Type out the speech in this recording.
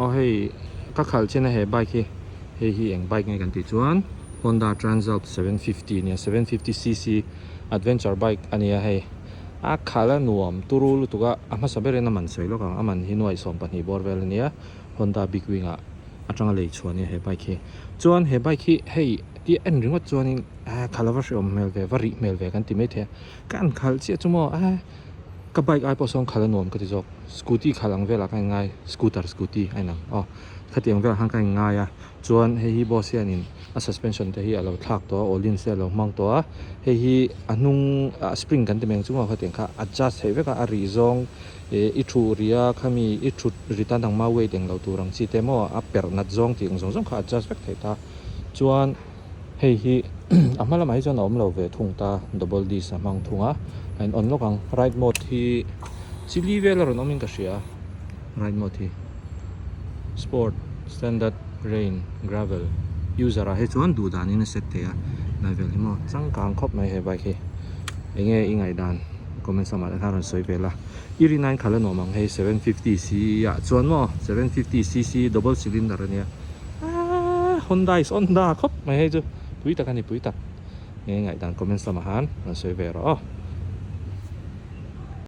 Aw hei ka khalh chin a he bike hi hei hi eng bike nge kan tih chuan Honda Transalp 750 ania 750 cc adventure bike ania hei a khalh a nuam turu lutuk a a hmasa berin a man sawi lawk ang a man hi nuaih 12 bawr vel ania Honda big wing ah atanga lei chhuah ania he bike hi chuan he bike hi hei tia en ringawt chuanin ah khalh a va hreawm hmel ve va rih hmel ve kan ti maithei a ka an khalh chiah chu maw ah ka bike ai pawh sawn khalh a nuam ka ti zawk scooty khalh ang velah ka inngai scooter scooty a inang aw khatiang velah khan ka inngai a chuan hei hi boss hianin a suspension te hi a lo thlak tawh a ollins te a lo hmang tawh a hei hi a hnung ah spring kan ti mai ang chu maw khatiang kha adjust theih vek a a rih zawng ih i thu ri a khami i thut ri tan ang ma weight englo tur ang chi te maw a perh nat zawng tih ang zawng zawng kha adjust vek theih ta chuan hei hi a hma lamah hi chuan a awm lo ve thung ta double disc a hmang thung a a in on lawk ang ride mode hi chili vel a rawn awm in ka hria ride mode hi sport standard rain gravel user ah hi chuan duh dan in a set thei a lai vel hi maw changkang khawp mai he bike hi enge i ngaihdan comment lamah te khan rawn sawi vel a i rin aiin khalh a nuam ang hei 750 c ah chuan maw 750 cc double cylinder ania aaa Honda is Honda khawp mai hei chu pui tak a ni pui tak nge ngaihdan comments lamah khan rawn sawi ve rawh aw.